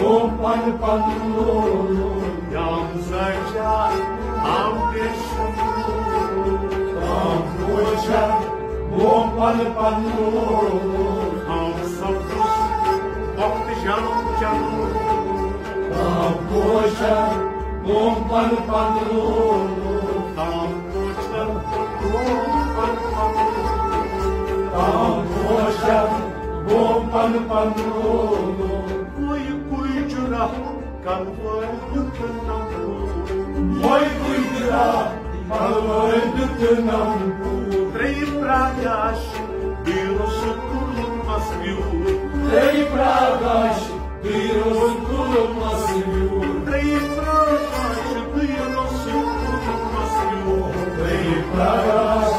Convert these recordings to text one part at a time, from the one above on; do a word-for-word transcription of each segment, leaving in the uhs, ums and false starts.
گوٚو پن پن لولُن۔ یام زجار آو پیشن۔ تام پوشن گوٚو پن پن لولُن۔ ہم سب وقت جام چلو۔ تام پوشن گوٚو پن پن لولُن۔ تام پوشن گوٚو پن پن لولُن۔ تام پوشن گوٚو پن پن لولُن۔ کوئی کوئی جرا کلوٲے دیُت نمبور۔ وۄنۍ گُزرا پلوٲے دیُت نمبور۔ ترٛیٚیہِ پرٛاگاش بیٖرُس تُل مَس بیوٗر۔ ترٛیٚیہِ پرٛاگاش بیٖرُس تُل مَس بیوٗر۔ ترٛیٚیہِ پرٛاگاش بیٖرُس تُل مَس بیوٗر۔ ترٛیٚیہِ پرٛاگاش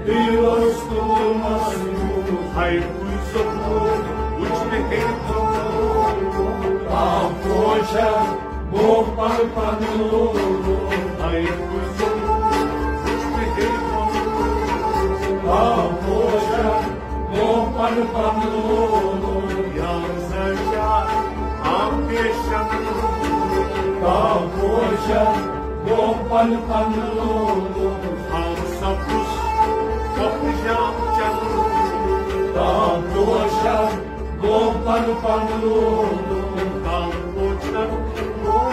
بیٖرُس تُل مَس بیوٗر۔ ہاے کُنہِ سکوٗن وٕچھ مےٚ ہیٚرِ بۄن۔ آ پوشن گوٚو پن پن لولُن۔ ہاے کُنہِ سکوٗن وٕچھ مےٚ ہیٚرِ بۄن۔ آ پوشن گوٚو پن پن لولُن۔ یام زجار آو پیشن۔ آ پوشن گوٚو پن پن لولُن۔ ہم سب کچھ وقت جام چلو۔ آ پوشن گوٚو پن پن لولُن۔ تام پوشن گوٚو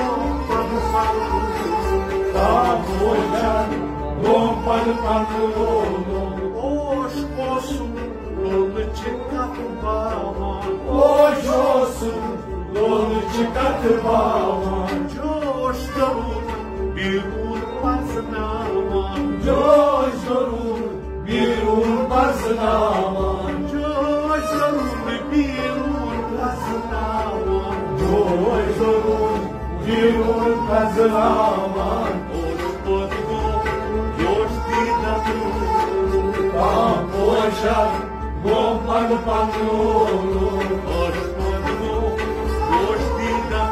پن پن لولُن۔ تام پوشن گوٚو پن پن لولُن۔ اوش اوسُم لولہٕ چھِ کتھ باوان۔ اوش اوسُم لولہٕ چھِ کتھ باوان۔ جوش ضروٗر بیرون پرزناوان۔ جوش ضروٗر بیرون پرزناوان۔ جوش ضروٗر بیرون پرزناوان۔ جوش ضروٗر بیرون پرزناوان۔ اوش پوت گوٚو جوش دیدن۔ آ پوشن گوٚو پن پن لولُن۔ اوش پوت گوٚو جوش دیدن۔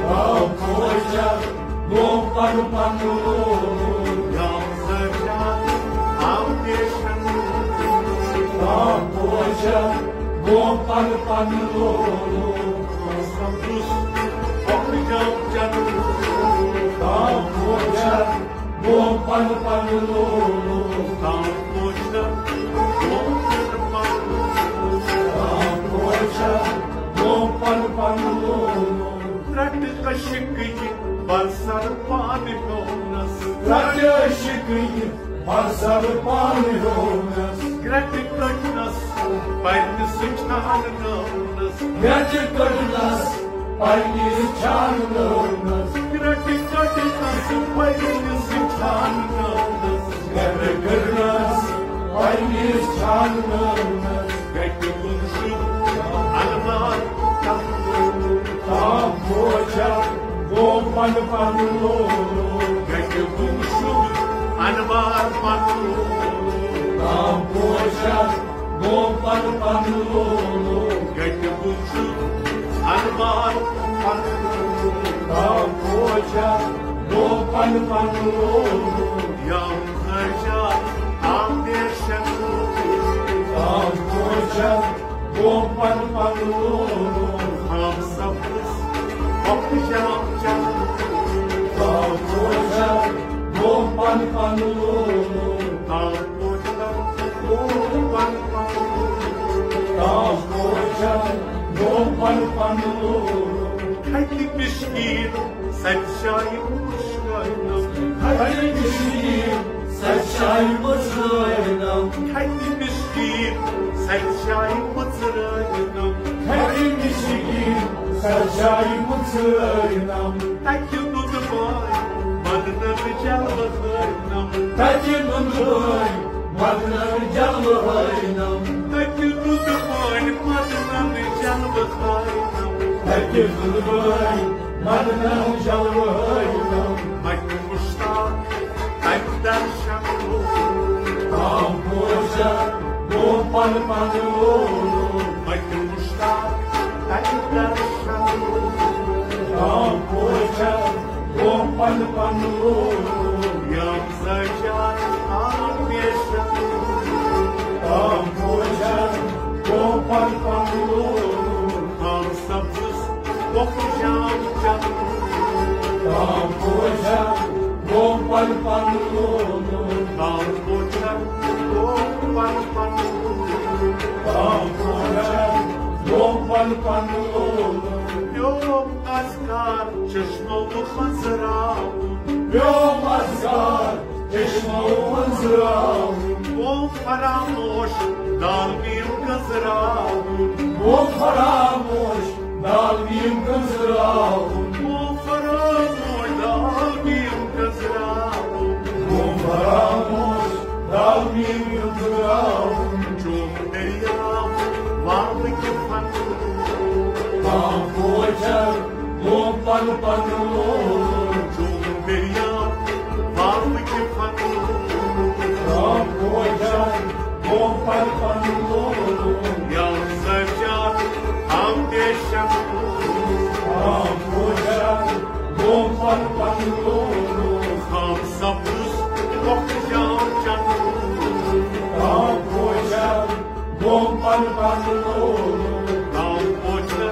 آ پوشن گوٚو پن پن لولُن۔ یام زجار آو پیشن۔ آ پوشن گوٚو پن پن لولُن۔ سمجھُس وقت جام چلو۔ آ پوشن گوٚو پن پن لولُن۔ تام پوشن گوٚو پن پن لولُن۔ تام پوشن گوٚو پن پن لولُن۔ رٹہٕ عشق یہِ برسر پانہٕ ہیونس۔ رٹہٕ عشق یہِ برسر پانہٕ ہیونس۔ گرٛٹہٕ کٔڑنس پننِس چھانہٕ نٲونس۔ گرٛٹہٕ کٔڑنس پننِس چھانہٕ نٲونس۔ گرٛٹہٕ کٔڑنس پننِس چھانہٕ نٲونس۔ گرٛٹہٕ کٔڑنس پننِس چھانہٕ نٲونس۔ گرٛٹہٕ گُمشُد انوار تام پوشن گوٚو پن پن لولُن۔ گرٛٹہٕ گُمشُد انوار پن لولُن۔ تام پوشن گوٚو پن پن لولُن۔ گرٛٹہٕ گُمشُد انوار پن لولُن۔ تام پوشن گوٚو پن پن لولُن۔ یام زجار آو پیشن۔ تام پوشن گوٚو پن پن لولُن۔ ہم سب کچھ وقت جام چلو۔ تام پوشن گوٚو پن پن لولُن۔ تام پوشن گوٚو پن پن لولُن۔ تام پوشن گوٚو پن پن لولُن۔ کھٹہِ مِشکیٖن سچاے مُشکٲنم۔ کھٹہِ مِشکیٖن سچاے مُشکٲنم۔ کھٹہِ مِشکیٖن سچاے مُژرٲنم۔ کھٹہِ مِشکیٖن سچاے مُژرٲنم۔ تتہِ نُنہٕ بٲے مدنن جلوٕ ہٲنم۔ تتہِ نُنہٕ بٲے مدنن جلوٕ ہٲنم۔ تتہِ نُنہٕ بٲے مدنن جلوٕ ہٲنم۔ تتہِ نُنہٕ بٲے مدنن جلوٕ ہٲنم۔ مٹہِ مشتاق تمہِ درشن۔ تام پوشن گوٚو پن پن لولُن۔ مٹہِ مشتاق تمہِ درشن۔ تام پوشن گوٚو پن پن لولُن۔ یام زجار آو پیشن۔ تام پوشن گوٚو پن پن لولُن۔ ہم سب پنُن لولہٕ۔ تام کوچر گوٚو پن پنُن لولہٕ۔ تام کوچر گوٚو پن پنُن لولہٕ۔ پیوم اذکار چشمو خنزراوُن۔ پیوم اذکار چشمو خنزراوُن۔ گوٚو فراموش دال میم گنزراوُن۔ گوٚو فراموش دال میم گنزراوُن۔ گوٚو فراموش دال میم گنزراوُن۔ گوٚو فراموش دال میم گنزراوُن۔ چوم دریاو وابہٕ کہِ فنہٕ۔ تام کوچر گوٚو پن پنُن لولہٕ۔ چوم دریاو وابہٕ کہِ فنہٕ۔ تام کوچر گوٚو پن پنُن لولہٕ۔ یا سجاد آو پیشن۔ تام کوچر گوٚو پن پنُن لولہٕ۔ خام سبز پۄختہٕ جام چنہٕ۔ تام کوچر گوٚو پن پنُن لولہٕ۔ تام کوچر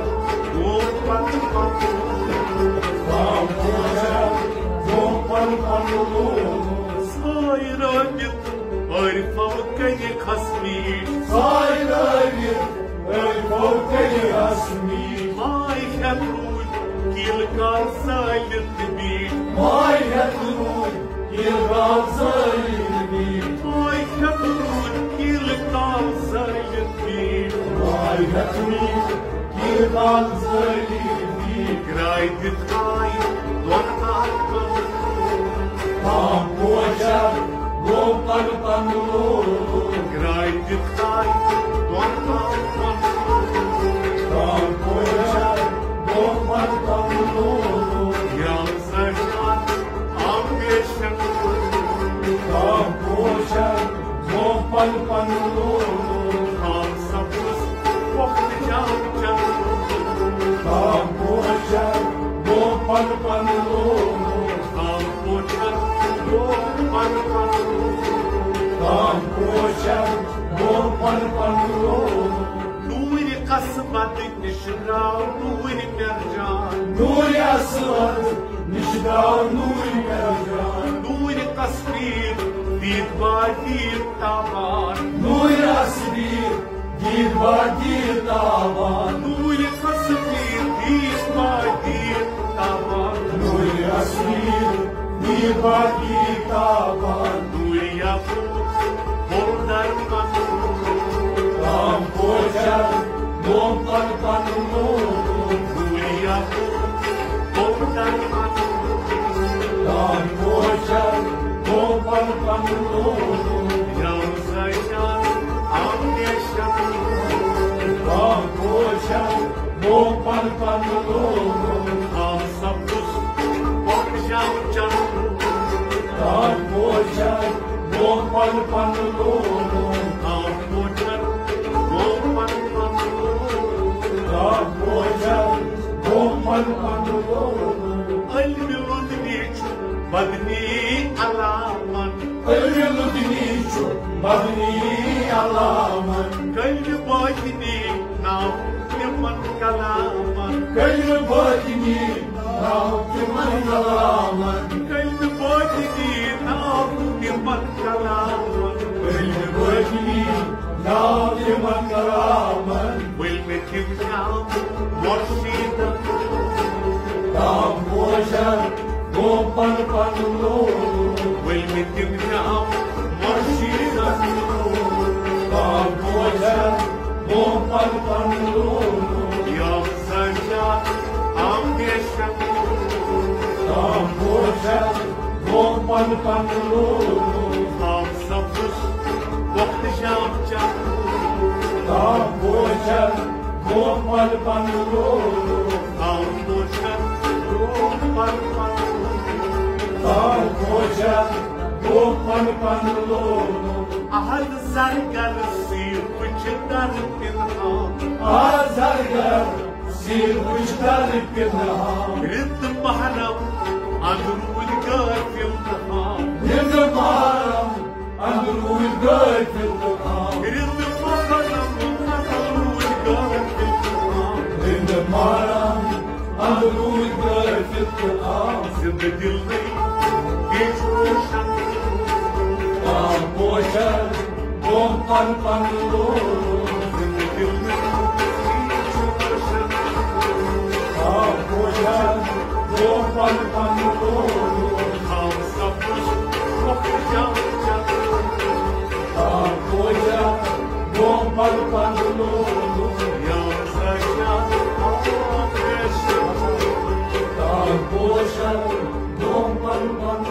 گوٚو پن پنُن لولہٕ۔ تام کوچر گوٚو پن پنُن لولہٕ۔ ساے رٲبِتھ عٲرفو کٔرِکھ ہس میٖٹھ۔ ساے رٲبِتھ عٲرفو کٔرِکھ ہس میٖٹھ۔ ماے ہٮ۪تھ روٗدۍ کیٖلہٕ کال زٲلِتھ بیٖٹھ۔ ماے ہٮ۪تھ روٗدۍ کیٖلہٕ کال زٲلِتھ بیٖٹھ۔ ماے ہٮ۪تھ روٗدۍ کیٖلہٕ کال زٲلِتھ بیٖٹھ۔ ماے ہٮ۪تھ روٗدۍ کیٖلہٕ کال زٲلِتھ بیٖٹھ۔ گرٛاے دِتھ آے دۄن آرکن۔ تام کوچر گوٚو پن پنُن لولہٕ۔ گرٛاے دِتھ آے دۄن آرکن۔ تام کوچر گوٚو پن پنُن لولہٕ۔ یا سجاد آو پیشن۔ تام کوچر گوٚو پن پنُن لولہٕ۔ خام سبز پۄختہٕ جام چنہٕ۔ تام کوچر گوٚو پن پنُن لولہٕ۔ تام کوچر گوٚو پن پنُن لولہٕ۔ تام کوچر گوٚو پن پنُن لولہٕ۔ نوٗرِ قصبت نِش درٛاو نوٗرِ مرجان۔ نوٗرِ اسود نِش درٛاو نوٗرِ مرجان۔ نوٗرِ قصبیٖر دیٖد با دیٖد تابان۔ نوٗرِ اسبیٖر دیٖد با دیٖد تابان۔ نوٗرِ قصبیٖر دیٖد با دیٖد تابان۔ نوٗرِ اسبیٖر دیٖد با دیٖد تابان۔ نوٗرِ یاقوٗت بولدر پنُن۔ تام کوچر گوٚو پن پنُن لولہٕ۔ نوٗرِ یاقوٗت بولدر پنُن۔ تام کوچر گوٚو پن پنُن لولہٕ۔ یا سجاد آو پیشن۔ تام کوچر گوٚو پن پنُن لولہٕ۔ خام سبز پۄختہٕ جام چنہٕ۔ تام کوچر گوٚو پن پنُن لولہٕ۔ تام کوچر گوٚو پن پنُن لولہٕ۔ تام کوچر گوٚو پن پنُن لولہٕ۔ علمِ لدنی چھُ بدنی علامن۔ علمِ لدنی چھُ بدنی علامن۔ کلمِ باطنی ناو تِمن کلامن۔ کلمِ باطنی ناو تِمن کلامن۔ کلمِ باطنی ناو تِمن کلامن۔ کلمِ باطنی ناو تِمن کلامن۔ ؤلۍ مےٚ تِم ناو مرشیدن۔ تام کوچر گوٚو پن پنُن لولہٕ۔ ؤلۍ مےٚ تِم ناو مرشیدن۔ تام کوچر گوٚو پن پنُن لولہٕ۔ یا سجاد آو پیشن۔ تام کوچر گوٚو پن پنُن لولہٕ۔ خام سبز پۄختہٕ جام چنہٕ۔ تام کوچر گوٚو پن پنُن لولہٕ۔ تام کوچر گوٚو پن پنُن لولہٕ۔ تام کوچر گوٚو پن پنُن لولہٕ۔ اہل زرگر سیر وٕچھ در پِنہان۔ اہل زرگر سیر وٕچھ در پِنہان۔ رِت محرم اندروٗنۍ غٲفِل نہان۔ رِت محرم اندروٗنۍ غٲفِل نہان۔ رِت محرم اندروٗنۍ غٲفِل نہان۔ رِت محرم اندروٗنۍ غٲفِل آ، زندٕ دِلٕے بیٚیہِ چھُ روشن۔ آ، پوشن، برونٛہہ پن پن لوگ، زندٕ دِلٕے بیٚیہِ چھُ روشن۔ آ، پوشن، برونٛہہ پن پن لوگ، تھاو سب کچھ رۄخ جان جان۔ آ، پوشن، برونٛہہ پن پن لوگ، یا سجاد آ، پیش۔ آ، پوشن، برونٛہہ پن پن